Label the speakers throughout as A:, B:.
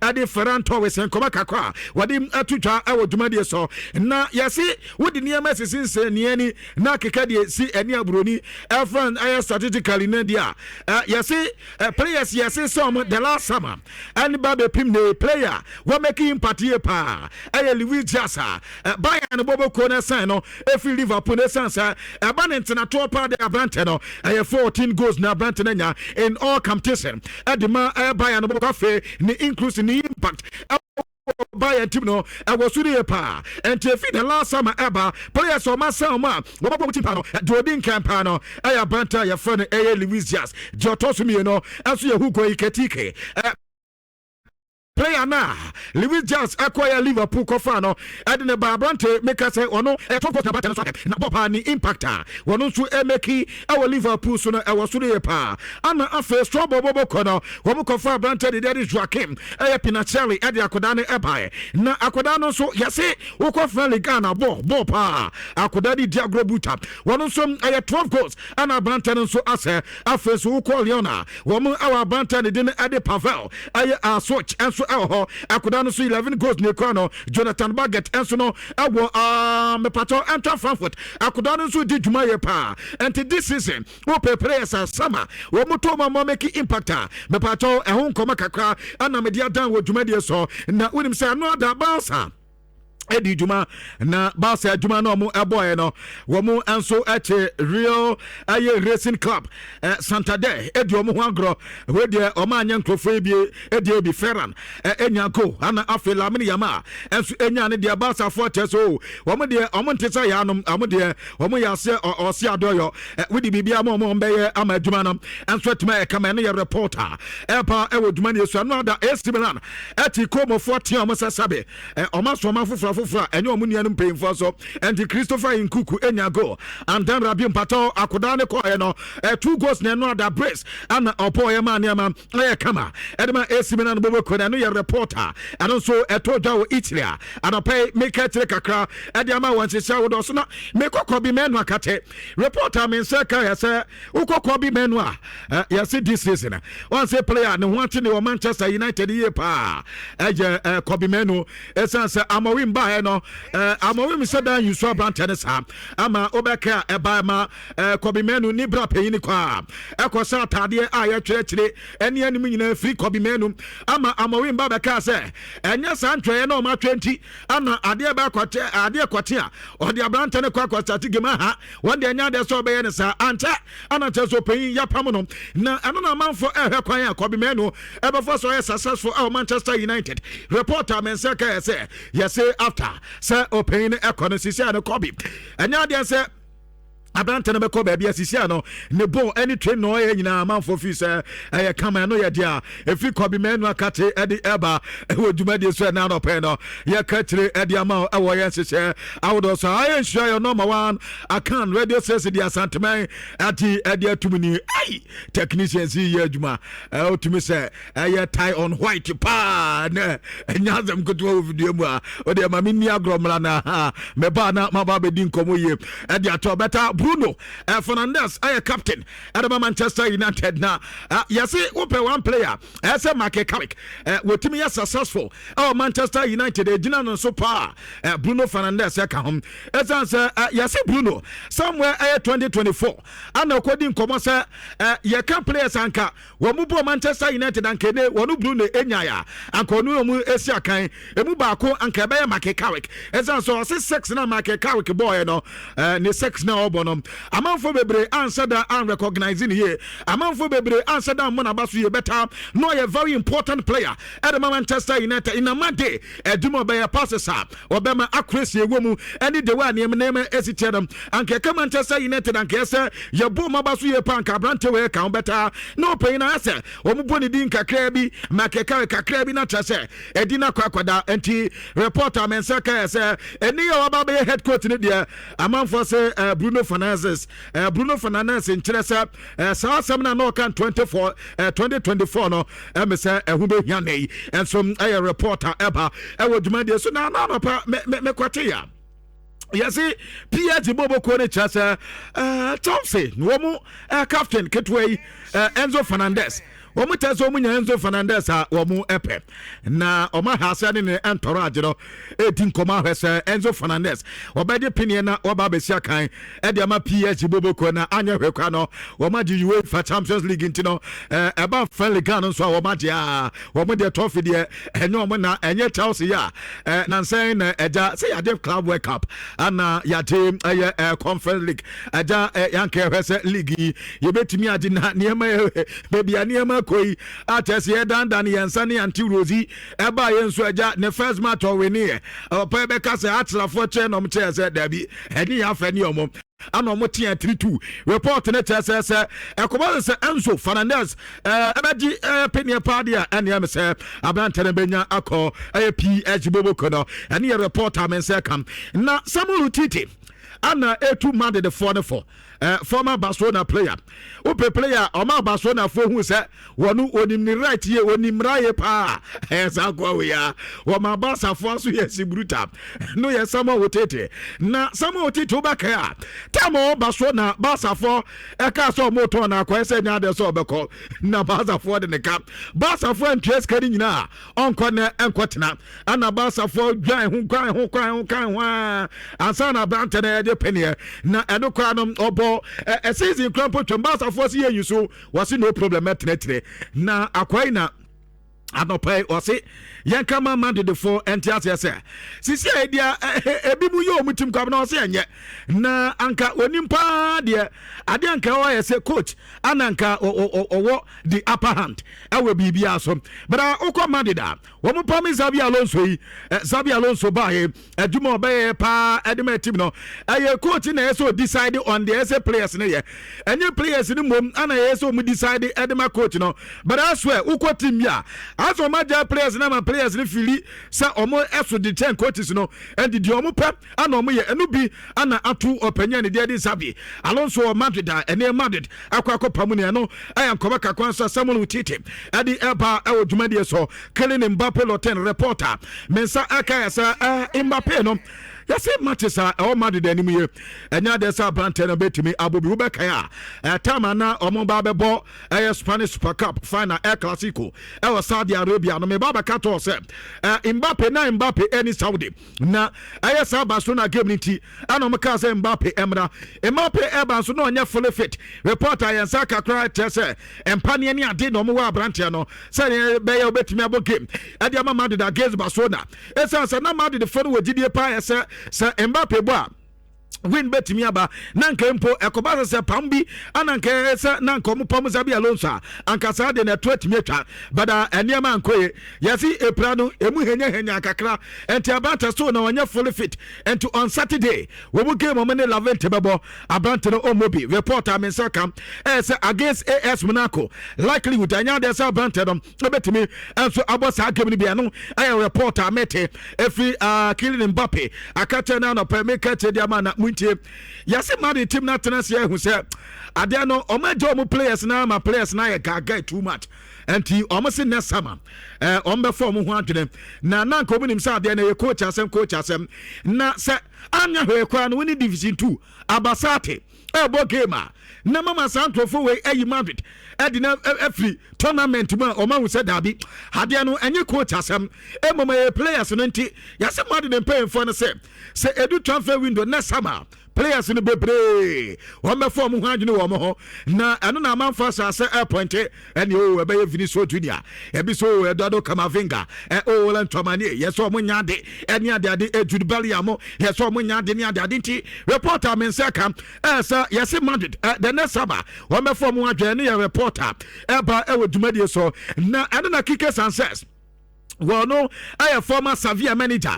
A: Ɛde Ferran Torres nkɔmɔ kakra a wɔde ato dwa ɛwɔ dwumadie so, na yɛse wode nneɛma sisi nsɛnniɛ ni na keka deɛ si ɛne aburoni ɛfrɛ ɛyɛ strategically ne deɛ a yɛse players yɛse sɛ ɔmo the last summer ɛne ba bɛpim ne player wɔn make impact yie paa ɛyɛ Luis Diaz a Bayern bɔbɔ no ɛsan no ɛfiri Liverpool no, ɛsan sɛ ɛba ne ntenatoɔ paa de aberantɛ no ɛyɛ 14 goals na aberantɛ no anya in all competition ɛde ma ɛyɛ Bayern no bɔbɔ. Afei ne inclusive ne impact Bayern team no ɛwɔ so yie paa. Nti efi the last summer ɛba, players ɔma sɛn ɔmo a wɔbɛbɔ ɔmo team paa no, deɛ odi nkan paa no ɛyɛ aberantɛ a yɛfrɛ no ɛyɛ Luis Diaz. Deɛ ɔtɔ so mmienu ɛnso yɛ Hugo Ekitike. Player na Luis Diaz ɛkɔyɛ Liverpool kɔfa no ɛde ne ba aberante meka sɛ ɔno ɛtɔ kɔ na aberante no so na bɔ paa ne impact a wɔno nso ɛ make ɛwɔ Liverpool so no ɛwɔ soro yɛ paa. Ana afei strɔbɔ bɔbɔ kɔ no, wɔn kɔfa aberante de de Joaquim ɛyɛ Pinachelli ɛde akɔdaa no ɛbaeɛ, na akɔdaa no nso yɛse wokɔ friendly Ghana bɔ bɔ paa, akɔdaa de di agorɔ buta. Wɔn nso ɛyɛ 12 goals ɛna aberante no nso asɛ. Afei nso wokɔ Lyon a, wɔn ɛwɔ aberante ne de no ɛde Pavel ɛyɛ Asoch ɛnso ɛwɔ hɔ. Akɔdaa no nso 11 goals ne ekura no. Jonathan Baget ɛnso no ɛwɔ mepatɔ Eintracht Frankfurt. Akɔdaa no nso di dwuma yɛ paa. Ɛnti this season wopɛ players a sama wɔn mo to ma mo make impact a, mepatɔ ɛho nkɔmɔ kakra ɛna mede adan wɔ dwumadie so. Na wonim sɛ ɛno ada Barca ɛdi dwuma, na Barca adwuma no ɔmo ɛbɔɛ no, wɔn nso ɛte Real ɛyɛ Racing Club Santander ɛdi ɔmo ho agorɔ. Wei deɛ ɔmo anyɛ nkurɔfoɔ yi bi ɛdi ebi Ferran ɛnya go, ana afei Lamine Yamal ɛnso ɛnya ne deɛ. Barcafoɔ kyɛ so wɔn deɛ ɔmo nte sɛ yɛanom, ɔmo deɛ ɔmo yɛ aseɛ ɔsi adɔyɔ wodi biribi ama ɔmo, ɔmo bɛyɛ ama adwuma no ɛnso ɛtuma ɛkama. Ɛno yɛ reporter ɛpa ɛwɔ dwuma no so. Ɛno ada AC Milan ɛte Comofoɔ tea ɔmo sɛ sɛbe ɔmo aso ɔmo afoforɔ afoforɔ a ɛnyɛ ɔmo nuanom mpanyinfoɔ so. Ɛnti Christopher Nkunku enya goal and then Rabi Mpatɔ akodaa ne kɔɛ no 2 goals na ɛno ada brace ana ɔbɔɔ yɛ maa nneɛma ɛyɛ kama ɛde ma AC Milan bɔbɔ kɔ. Ɛno yɛ reporter ɛno nso ɛtɔ dwa wɔ Italy a anɔpɛ yi meka kyerɛ kakra ɛde ama wɔn nhyehyɛ ahodoɔ so. Na mekɔ Kobbie Mainoo akate reporter me nsa ka yɛ sɛ wokɔ Kobbie Mainoo a yɛse this season wɔn sɛ player ne ho ate ne wɔ Manchester United yie paa ɛyɛ Kobbie Mainoo, ɛsiane sɛ Amorim baeɛ no, Amorim sɛ dan yi so aberantɛ no saa ama wobɛka a ɛbae ma Kobbie Mainoo ne bra panyin kɔ a ɛkɔ sɛ ataadeɛ a yɛtwerɛkyerɛ ɛne anim nyinaa firi Kobbie Mainoo ama Amorim ba bɛkaa sɛ ɛnyɛ saa ntwerɛeɛ na ɔma atwerɛ nti ama adeɛ bɛ akɔte adeɛ kɔte a ɔde aberantɛ no kɔ akɔ start game aha. Wɔn deɛ ɛnyɛ adeɛ sɛ ɔbɛyɛ no saa ankyɛ ana kyerɛ sɛ ɔpanyin yɛpam no, na ɛno na amanfoɔ ɛhwɛ kwan a Kobbie Mainoo ɛbɛfa so ɔyɛ successful ɛwɔ Manchester United. Report a mɛnsa ka yɛ sɛ yɛse after sɛ ɔpanyin no ɛkɔ no, sisi a no Kobbie ɛnyɛ adeɛ sɛ aberante no bɛkɔ baabi asisi a no ne bɔɔl ɛne train na ɔyɛ nyinaa amanfoɔ fii sɛ ɛyɛ kama. Ɛno yɛ deɛ a ɛfiri Kobbie Mainoo akate ɛde ɛba ɛwɔ dwumadie so. Ɛna anɔpɛ no yɛka kyire ɛde ama ɛwɔ yɛn nhyehyɛ ahodoɔ so. Ayɛ nhyira yɛ number one Akan radio station de Asanteman ɛde atum ni. Ai, technicians yi yɛ adwuma. Wotumi sɛ ɛyɛ tie on white paa na ɛnya asɛm ketewa wɔ video mu a wode ɛma menni agorɔ mmra na mebaa na maba bɛdi nkɔmmɔ yie ɛde atɔ bɛta. Bruno Fernandes ɛyɛ captain ɛde ma Manchester United, na yɛse wopɛ one player ɛyɛ sɛ Michael Carrick wɔtumi yɛ successful ɛwɔ Manchester United ɛgyina no nso paa, Bruno Fernandes ɛka ho, ɛsiane sɛ yɛse Bruno somewhere ɛyɛ 2024 ana ɔkɔdi nkɔmmɔ sɛ yɛka players anka wɔn mu bɔ Manchester United anka ne wɔn Bruno enyaeɛ anka ɔno wɔn esi akan emu baako anka ɛbɛyɛ Michael Carrick, ɛsiane sɛ ɔse six na Michael Carrick bɔɔɛ no, ne six na ɔbɔ no, amanfo bebree anhyɛ da an recognize ne yie, amanfo bebree anhyɛ da mmɔ n'aba so yie bɛta na ɔyɛ very important player ɛde ma Manchester United in a day ɛdwuma ɔbɛyɛ, passes a ɔbɛma, accuracy ɛwɔ mu ɛne de wa nneɛma nneɛma esi kyɛ no, anka ɛka Manchester United anka ɛsɛ yɛbɔ ɔmo aba so yie pa anka aberante wɔ ɛka ho bɛta na ɔpanyin na asɛ wɔn bɔ ne din kakraa bi Michael Carrick kakraa bi na kyerɛ sɛ ɛdi na kɔ akɔda. Nti reporter mɛnsa ka yɛ sɛ ɛni yɛ waba bɛyɛ head coach ne deɛ, amanfoɔ sɛ Bruno Fernandes, Bruno Fernandes nkyerɛ sɛ saa asɛm no a na ɔka 24 2024 no ɛmɛ sɛ ɛho bɛhia ne yi ɛnso ɛyɛ reporter ɛba ɛwɔ dwumadie so na anɔpa mekɔte ya yɛse PSG bɔbɔkuo no kyerɛ sɛ Chelsea wɔn mu captain ketewa yi, Enzo Fernandez. Wɔn kyɛ sɛ wɔn nya Enzo Fernandez a wɔn pɛ na wɔn aha ase ne ne ntɔrɔ agye no edi nkɔmɔ ahwɛ sɛ Enzo Fernandez wɔbɛgye pineɛ na wɔba abɛsi akan ɛde ama PSG boboko na anyɛ hwɛ kwa no wɔn agye UEFA Champions League nti no ɛba friendly gun nso a wɔn agye a wɔn deɛ trophy deɛ ɛnyɛ wɔn na ɛnyɛ Chelsea yɛ a nansɛn na ɛgya sɛ yɛagye Club World Cup ana yɛagye ɛyɛ Conference League ɛgya yɛanka ɛhwɛ sɛ league yi yɛbɛtumi agye na nneɛma baabi a nneɛma kɔ yi akyɛ sɛ yɛdandan yɛn nsa ne ante rosi ɛbaa yɛn nso agya ne first match ɔwene yɛ ɔpɛ bɛka sɛ akyerɛfoɔ kyerɛ na ɔmo kyerɛ sɛ dabi ɛne yɛ afɛ ne ɔmo ana ɔmo teɛ 3-2. Report ne kyerɛ sɛ ɛkɔba sɛ Enzo Fernandez ɛbɛgye peneɛ paa deɛ a ɛneɛ me sɛ aberantɛ no bɛnya akɔ ɛyɛ PSG boboko no. Ɛne yɛ report a me nsa ka na Samuel Umtiti ana etu Madridfoɔ no fɔ. Former Barcelona player, wopɛ player ɔma Barcelona foɔ hu sɛ wɔno onim ne right yie, onim mmara yie paa, ɛyɛ saa nkoa wei a wɔma Barcafoɔ so yɛ si brutal no yɛ Samuel Umtiti. Na Samuel Umtiti, wobɛkae a time a ɔwɔ Barcelona, Barcafoɔ ɛka sɛ ɔmo tɔn na akɔyɛ sɛ nya adeɛ sɛ ɔbɛkɔ na Barcafoɔ de ne ka. Barcafoɔ antua sika no nyinaa ɔnkɔ nɛ ɛnkɔ tena ana Barcafoɔ dwan ho kwan ho kwan ho kwan ho a ansa na aberantɛ no ɛde peneɛ na ɛno koraa no ɔbɔ ɛ season kora mpo twam. Barcafoɔ si yɛyi so wɔse no problem, mɛtenatene na akɔi na anɔpa yi ɔse yɛnka ma Madridfoɔ ɛnte aseɛ sɛ sisi a ɛdia ebi mu yɛ ɔmu tim kwabena ɔse ɛnyɛ na anka onim paa deɛ adeɛ anka ɔyɛ sɛ coach ana anka ɔwɔ the upper hand ɛwɔ biribiara so. But wokɔ Madrid a wɔn pam Xabi Alonso yi, Xabi Alonso baayɛ adwuma ɔbɛyɛ paa ɛde ma team no. Ɛyɛ coach na ɛyɛ sɛ decide on deɛ ɛsɛ players no yɛ, ɛnyɛ players no mmom ana ɛyɛ sɛ ɔmo decide ɛde ma coach no. But I swear, wokɔ team bi a asɛ ɔmo agya players no ama players no feel sɛ ɔmo ɛso de kyɛn coaches no, ɛnti deɛ ɔmo pɛ ana ɔmo yɛ. Ɛno bi ana ato ɔpanyin ne deɛ de Xabi Alonso wɔ Madrid a ɛne Madrid akɔ akɔ pamu ne ɛno ɛyɛ nkɔmɔ kakra nso Samuel Umtiti ɛde ɛba ɛwɔ dwumadie so. Kylian Mbappe Lottin reporter me nsa ɛka yɛ sɛ Mbappe no yɛsɛ matches a ɛwɔ Madrid anim yie ɛnyɛ adeɛ sɛ aberanteɛ no bɛtumi abɔ bi. Wobɛkae a ɛtam ana ɔmo ba bɛbɔ ɛyɛ Spanish Super Cup final, El Clasico, ɛwɔ Saudi Arabia no, meba bɛka tɔɔ sɛ Mbappe na Mbappe ɛne Saudi na ɛyɛ saa Barcelona game no nti ɛna ɔmo kaa sɛ Mbappe ɛmra. Mbappe ɛba nso na ɔnyɛ fully fit. Report a yɛn nsa kakra kyerɛ sɛ mpaneɛ ne ade na ɔmo wɔ aberanteɛ no sɛ bɛyɛ wobɛtumi abɔ game ɛde ama Madrid against Barcelona, ɛsiane sɛ na Madrid fo no wɔ gyidie paa yɛ sɛ Mbappe bɔ a win bɛtumi aba. Na nka mpo ɛkɔba sɛ pam bi ana nka sɛ na nka ɔmo pam Xabi Alonso a anka saa de na ɛto atumi atwa bada nneɛma ankɔ ye. Yɛsi epira no emu henya kakra nti aberante so na ɔnyɛ fully fit, nti on Saturday wɔn mu game ɔmo ne Levante bɛbɔ, aberante no ɔmo bi. Report a me nsa ka ɛyɛ sɛ against AS Monaco likelihood ɛnyɛ adeɛ sɛ aberante no ɛbɛtumi nso abɔ saa game no bi. Ɛno ɛyɛ report a mete ɛfiri Kylian Mbappe aka kyerɛ no anɔpɛ meka kyerɛ di ama na muntie. Yɛse Madrid team no atena ase ahu sɛ adeɛ no ɔmo agya ɔmo players no ama players no ayɛ gaga too much, nti ɔmo se next summer ɔmo bɛfa ɔmo ho adwene na nka ɔmo nim sɛ adeɛ no ɛyɛ coach asɛm, coach asɛm na sɛ anya hwee koraa no wɔne Division 2 Albacete ɛbɔ game a na mama saa nkurɔfoɔ wei ayi Madrid ɛde na afiri tournament mu a ɔma hu sɛ daabi, adeɛ no ɛnyɛ coach asɛm, mmom ɛyɛ players no. Nti yɛsɛ Madrid mpanyinfoɔ no sɛ ɛdu transfer window next summer, players no bebree wɔn bɛfa wɔn ho adwene wɔn ho na ɛno na amanfo asase ɛpɔnte ɛne o ɛbɛyɛ Vinicius Junior, ɛbi so o Eduardo Camavinga, ɛ o Aurelien Tchouameni, yɛ sɛ ɔmo nya ade ɛne ade ade, Jude Bellingham, yɛ sɛ ɔmo nya ade ne ade ade. Nti report a me nsa ka ɛɛ sɛ yɛsi Madrid the next summer wɔn bɛfa wɔn ho adwene ne yɛ report a ɛba ɛwɔ dwumadie so. Na ɛno na Kike Sanchez, wɔn no ɛyɛ former Sevilla manager,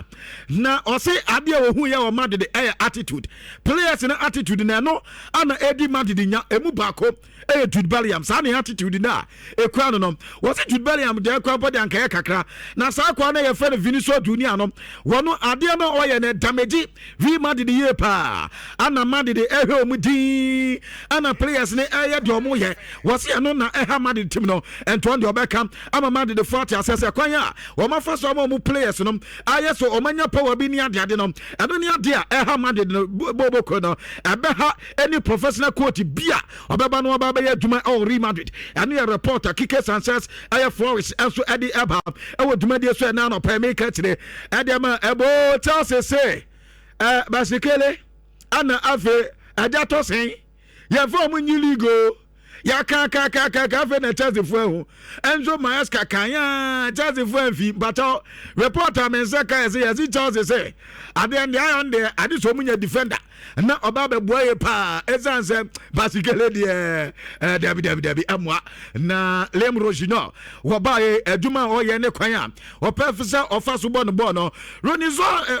A: na ɔse adeɛ a ohun yɛ wɔ Madrid ɛyɛ attitude, players no attitude, na ɛno ana edi Madrid nya. Emu baako ɛyɛ Jude Bellingham. Saa ne attitude na ekura no, wɔsi Jude Bellingham deɛ ekura bɔ deɛ anka yɛ kakra na saa akwa no yɛfrɛ no Vinicius Junior no, wɔn adeɛ no ɔyɛ no damage Real Madrid yie paa ana Madrid ɛhwɛ wɔn din ana players no ɛyɛ deɛ wɔn yɛ. Wɔsi ɛno na ɛha Madrid team no. Ɛntoɔ deɛ ɔbɛka ama Madrid fo ate asɛ sɛ kwan a a wɔn afa so ama wɔn players no ayɛ sɛ wɔn anya power bi ne adeade no, ɛno ne adeɛ a ɛha Madrid no bɔbɔkɔ no. Ɛbɛha any professional coach bi a ɔbɛba no ɔba bɛyɛ adwuma ɛwɔ Real Madrid. Ɛno yɛ reporter Kike Sanchez ɛyɛ Flores ɛnso ɛde ɛba ɛwɔ dwumadie so ɛna anɔpɛ meka kyerɛ ɛde ama ɛbɔ Chelsea se Basikele ana afei ɛgya tɔ sɛn yɛmfa ɔmo nyi league o. Yɛakakakakaka afei na Chelsea fo ahu Enzo Maresca kan a Chelsea fo amfi mpakyɛw. Reporter me nsa ka yɛsɛ yɛsi Chelsea sɛ adeɛ ndeɛ ayɔ ndeɛ ade sɛ ɔmo nya defender na ɔba abɛboa yɛ paa, ɛsiane sɛ Basikele deɛ dabi dabi dabi ɛmoa. Na Liam Rosenior wɔbaeɛ, adwuma a ɔyɛ ne kwan a ɔpɛ sɛ ɔfa so bɔ no bɔɔl no,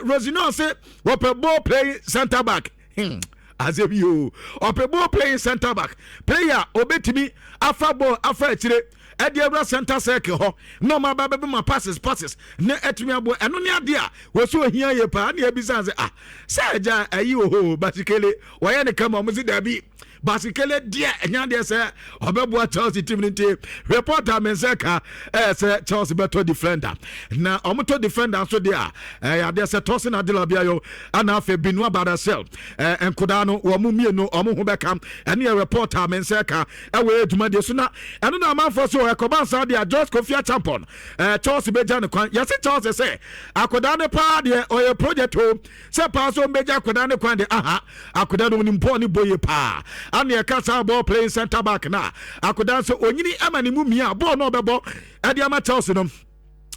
A: Rosenior se wɔpɛ ball playing centre back. Asɛm yi o, ɔpɛ ball playing centre back player obetumi afa ball afa akyire ɛde awura center circle hɔ na ɔmo aba bɛbɛ ma passes passes na ɛtumi aboa. Ɛno ne adeɛ a wɔsi ohia yɛ paa. Ne ebisa sɛ, ah, sɛ ɛgya ɛyi wɔ hɔ, Basikele wɔyɛ ne kama. Ɔmo si dabi, Basikele deɛ ɛnya deɛ sɛ ɔbɛboa Chelsea team no. Nti reporter me nsa ka ɛyɛ sɛ Chelsea bɛtɔ defender, na ɔmotɔ defender nso deɛ a ɛyɛ adeɛ sɛ Tosin Adarabioyo ana afei Benoit Badiashile, nkodaa no wɔn mmienu ɔmo ho bɛka. Ɛne yɛ reporter me nsa ka ɛwɔ adwumadeɛ so. Na ɛno na amanfoɔ so ɛkɔba nsa deɛ, George Kofi Achampon, Chelsea bɛgya ne kwan. Yɛse Chelsea sɛ akwadaa ne paa deɛ ɔyɛ project o, sɛ paa so mbɛgya akwadaa ne kwan de aha akwadaa no onim bɔɔl ne bɔ yie paa. Ana yɛka saa ball playing centre back na akwadaa nso onyini ama ne mu mia bɔɔl no ɔbɛbɔ ɛde ama Chelsea no.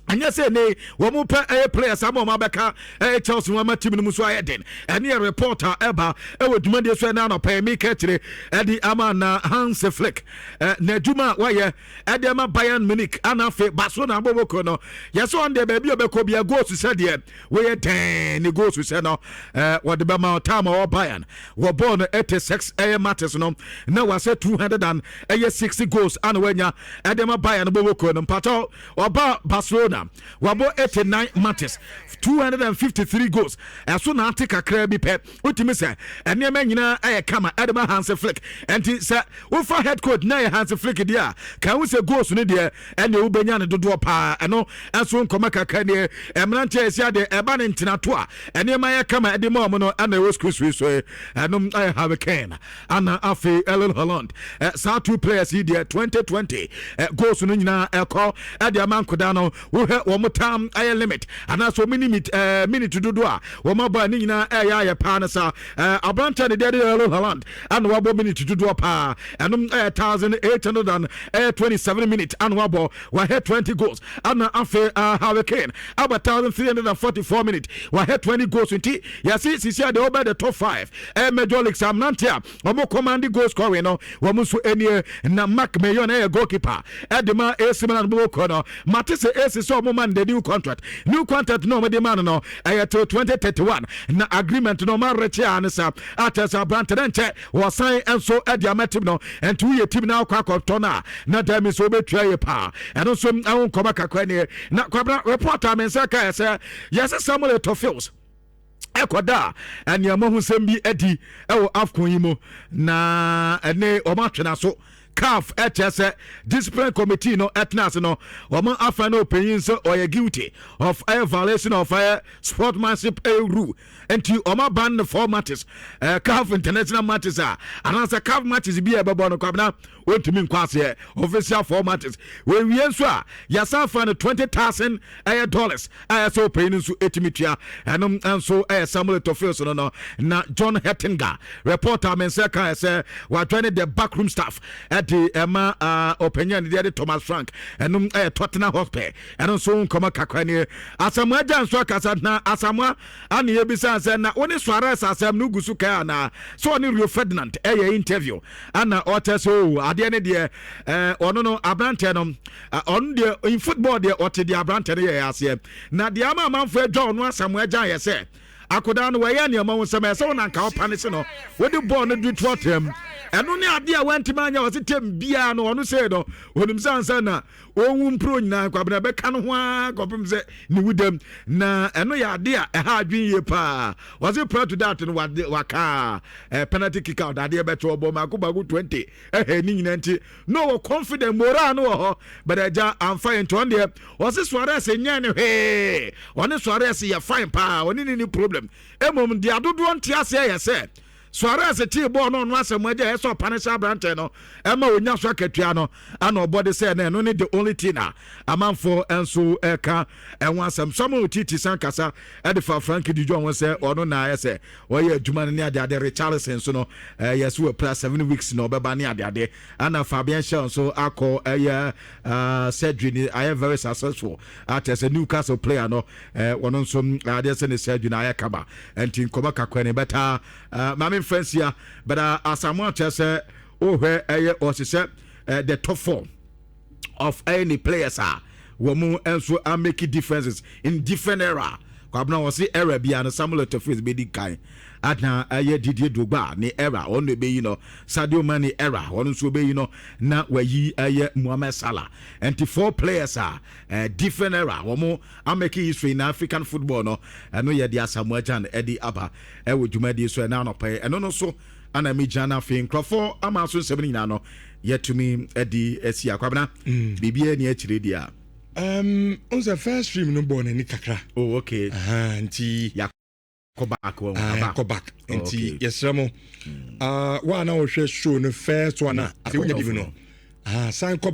A: Ɛnyɛ sɛ ne wɔn pɛ ɛyɛ players ama wɔn abɛka ɛyɛ Chelsea wɔn ama team no mu so ayɛ den. Ɛne yɛ reporter ɛba ɛwɔ dwumadie so ɛna anɔpɛ mi kɛkyerɛ ɛde ama. Na Hans Flick n'adwuma a wayɛ ɛde ama Bayern Munich ana afei Barcelona abɔbɔkɔ no, yɛsɛ wɔn deɛ baabi a ɔbɛkɔ bia goals sɛ deɛ wɔyɛ dɛn ne goals sɛ no wɔde bɛma time a ɔwɔ Bayern wɔ bɔɔl no 86 ɛyɛ matches no na wasɛ 260 goals ana wanya ɛde ma Bayern bɔbɔkɔ no. Mpatɔ ɔba Barcelona wabɔ 89 matches, 253 goals, ɛso na ate kakra bi pɛ. Wotumi sɛ nneɛma nyinaa ɛyɛ kama ɛde ma Hans Flick. Ɛnti sɛ wofa head coach na yɛ Hans Flick deɛ a, ka ho sɛ goals no deɛ ɛne wobɛnya ne dodoɔ paa. Ɛno ɛnso nkɔmɔ kakra neɛ mmeranteɛ ɛsi adeɛ ɛba ne ntenato a nneɛma yɛ kama ɛde ma ɔmo no ɛna ɛwɔ sukuu sui so. Ɛnom ɛyɛ Harry Kane ana afei Erling Haaland. Saa two players yi deɛ, 2020 goals no nyinaa ɛkɔ ɛde ama nkoda no. Wohwɛ wɔn time ɛyɛ limit anaasɛ wɔn minute dodo a wɔn abɔ a ne nyinaa ɛyɛ ayɛ paa no sa aberanteɛ ne deɛ de Erling Haaland ana wabɔ minute dodoɔ paa. Ɛnom ɛyɛ 1827 minute ana wabɔ, wahɛ 20 goals. Ana afei Harry Kane aba 1344 minute, wahɛ 20 goals. Nti yɛse sisi a deɛ wɔbɛ the top five ɛyɛ major leagues mmeranteɛ a wɔn command goal scoring no, wɔn nso nie. Na Mike Maignan ɛyɛ goalkeeper ɛde ma AC Milan bɔ kɔ no, mate sɛ AC sɛ ɔmo ma no the new contract. New contract no ɔmo de ma no ɛyɛ till 2031 na agreement no ɔmo arekye a ne sa akyɛ sɛ aberante ne nkyɛ wɔsan nso ɛde ama team no. Nti woyɛ team na akɔ akɔtɔ no a na dɛm nso wobɛtua yɛ paa. Ɛno nso ɛho nkɔmɔ kakra nie. Na Kwabena, report a me nsa ka yɛ sɛ yɛsɛ Samuel Eto'o Fils ɛkɔda a nneɛma ho nsɛm bi adi ɛwɔ AFCON yi mu na ɛne wɔn atwena so. CAF ɛkyɛ sɛ discipline committee no ɛtena ase no, wɔn afa no ɔpanyin sɛ ɔyɛ guilty of ɛyɛ violation of ɛyɛ sportsmanship ɛyɛ rule. Nti wɔn aban no four matches, CAF international matches a anaasɛ CAF matches bi a ɛbɛbɔ no, Kwabena, wɔntumi nkɔ aseɛ. Official four matches wɔawie nso a, yɛsan fa no 20,000 ɛyɛ dollars a ɛsɛ ɔpanyin no nso ɛtumi tua. Ɛnom nso ɛyɛ Samuel Eto'o Fils no. Na John Hettinga, reporter me nsa ka sɛ wadwane the backroom staff ɛde ɛma ɔpanyin a ne deɛ de Thomas Frank, ɛnom ɛyɛ Tottenham Hotspur. Ɛno nso nkɔmɔ kakra nie. Asamoah Gya nso akasa na Asamoah ane yɛbisa sɛ na wo ne Suarez asɛm no gu so kae anaa sɛ ɔne Rio Ferdinand ɛyɛ interview ana ɔkyɛ sɛ o adeɛ ne deɛ ɔno no aberanteɛ no, ɔno deɛ in football deɛ ɔte deɛ aberanteɛ no yɛ aseɛ. Na deɛ ama amanfoɔ adwa ɔno Asamoah Gya yɛ sɛ akodaa no wɔyɛ nneɛma ho nsɛm ɛsɛ wɔn anka ɔpa ne se no wode bɔɔl no de to atɛm. Ɛno ne adeɛ a wantumi anyɛ. Ɔse tɛm biara no ɔno sei no onim sɛ ansa na Ɔnwu mpuro nyinaa, Kwabena, bɛka no ho ara kɔpem sɛ ne wu dam, na ɛno yɛ ade a ɛha adwene yie paa. Wɔse prior to that no, waka penalty kick out adeɛ bɛkyɛ ɔbɔ maako baako 20 ɛhɛ ne nyinaa, nti na ɔwɔ confident, morale no wɔ hɔ, but agya amfa yɛ. Nti ɔno deɛ, ɔse Suarez nyɛ ne hwee, ɔne Suarez yɛ fine paa, ɔne ne ni problem. Mmom deɛ adodoɔ nte aseɛ yɛ sɛ Suarez tee bɔɔl no, ɔno asɛm agya ɛsɛ ɔpa ne hyɛ aberantɛ no ɛma onya so akatua no ana ɔbɔ de sɛ no. Ɛno ne the only thing a amanfoɔ nso ɛka ɛho asɛm. Samuel Titi san kasa ɛde fa Frenkie de Jong ho sɛ ɔno na ayɛ sɛ ɔyɛ adwuma no ne adeade. Richarlison nso no, ɛyɛ so wɔpira, 7 weeks na ɔbɛba ne adeade. Ana Fabian Schär nso akɔ ɛyɛ surgery ni, ayɛ very successful, akyɛ sɛ Newcastle player no, ɔno nso adeɛ sɛ ne surgery na ayɛ kama. Nti nkɔmɔ kakra ne bɛta maame mfɛnsia, but Asamoah kyerɛ sɛ wohwɛ ɛyɛ ɔhyehyɛ the top four of any players a wɔn mu nso a make differences in different era. Kwabena, wɔ se era bia no, Samuel Eto'o bɛdi kan, ana ɛyɛ Didier Drogba ne era, ɔno na ɛbɛyi no, Sadio Mane era, ɔno nso bɛyi no, na wayi ɛyɛ Mohamed Salah. Nti four players a different era wɔn amake history in African football no, ɛno yɛ de Asamoah Gyan ɛde aba ɛwɔ dwumadie so ɛna anɔpɛ yi. Ɛno no so ana mi gyina no. Afei nkurɔfoɔ ama so nsɛm no nyinaa no, yɛtumi ɛde asi. Akwabena, biribiara ni akyire deɛ a
B: N sɛ first stream no bɔɔ n'ani kakra.
A: Oh, okay.
B: Aha, nti
A: kɔ back wɔ
B: aba. Kɔ back. Oh, nti yɛsrɛ mo, wa na wɔhwɛ show no first one a, afei wonya bi no, san kɔ.